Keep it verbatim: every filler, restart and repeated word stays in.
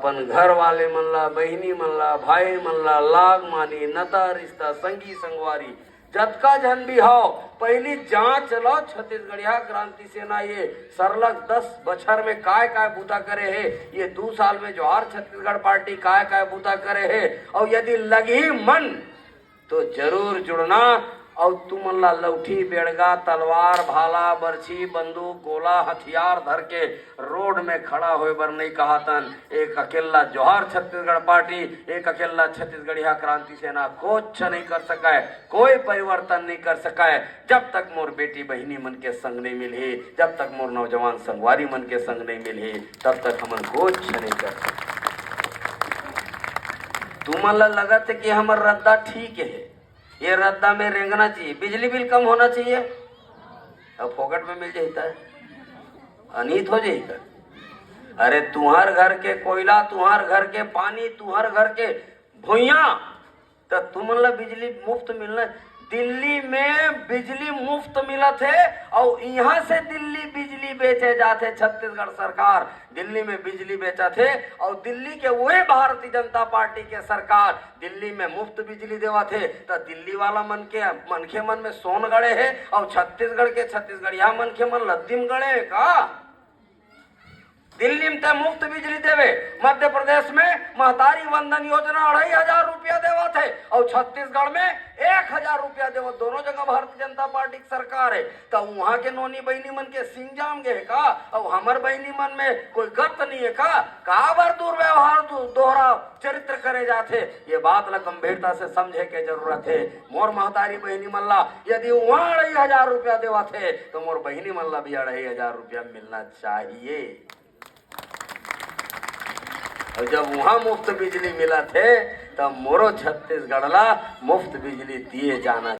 अपन घर वाले मन ला, बहिनी मन ला, भाई मन ला, लाग मानी, नता रिश्ता, संगी संगवारी, जतका झन भी हव, पहिली जांच लो छत्तीसगढ़िया क्रांति सेना ये सरलग दस बछर में काय काय बूता करे हे, ये दू साल में जोहार छत्तीसगढ़ पार्टी काय काय बूता करे हे, अउ यदि लगही मन तो जरूर जुड़ना। अउ तुमन ला लौठी, बेड़गा, तलवार, भाला, बरछी, बंदूक, गोला, हथियार धर के रोड में खड़ा होए बर नहीं कहातन। एक अकेला जोहार छत्तीसगढ़ पार्टी, एक अकेला छत्तीसगढ़िया क्रांति सेना कुछ नहीं कर सके, कोई परिवर्तन नहीं कर सके। जब तक मोर बेटी बहिनी मन के संग नहीं मिलही, जब तक मोर नौजवान संगवारी मन के संग नहीं मिलही, तब तक हमन कुछ नहीं कर सकते। तुमन ला लगत हे कि हमर रद्दा ठीक हे, ये रद्दा में रेंगना चाहिए, बिजली बिल कम होना चाहिए। अब फोकट में मिल जाता है, अनीत हो जाएगा। अरे, तुम्हार घर के कोयला, तुम्हार घर के पानी, तुम्हार घर के भुइया, त तुमन ला बिजली मुफ्त मिलना। दिल्ली में बिजली मुफ्त मिलत हे, अउ इहां से दिल्ली बिजली बेचे जाथे। छत्तीसगढ़ सरकार दिल्ली में बिजली बेचत हे, अउ दिल्ली के वही भारतीय जनता पार्टी के सरकार दिल्ली में मुफ्त बिजली देवत हे। त दिल्ली वाला मन के, मनखे मन में सोन गड़े हे, अउ छत्तीसगढ़ के छत्तीसगढ़िया मनखे मन लद्दी म गड़े हे का? दिल्ली में ते मुफ्त बिजली देवे, मध्य प्रदेश में महतारी वंदन योजना अढ़ाई हजार रुपया देवत हे, अउ छत्तीसगढ़ में एक हजार रुपया देवत। दोनों जगह भारतीय जनता पार्टी की सरकार हे, त उहां के नोनी बहिनी मन के सींग जाम गे हे का? अउ हमर बहिनी मन में कोई गत नहीं हे का? काबर दुर्व्यवहार, दु-, दोहरा चरित्र करे जाथे? ये बात ला गंभीरता से समझे के जरूरत हे। मोर महतारी बहिनी मन ला यदि उहां अढ़ाई हजार रुपया देवत हे, त मोर बहिनी मन ला भी अढ़ाई हजार रुपया मिलना चाहिए। अउ जब उहां मुफ्त बिजली मिलत हे, त मोरो छत्तीसगढ़ ला मुफ्त बिजली दिए जाना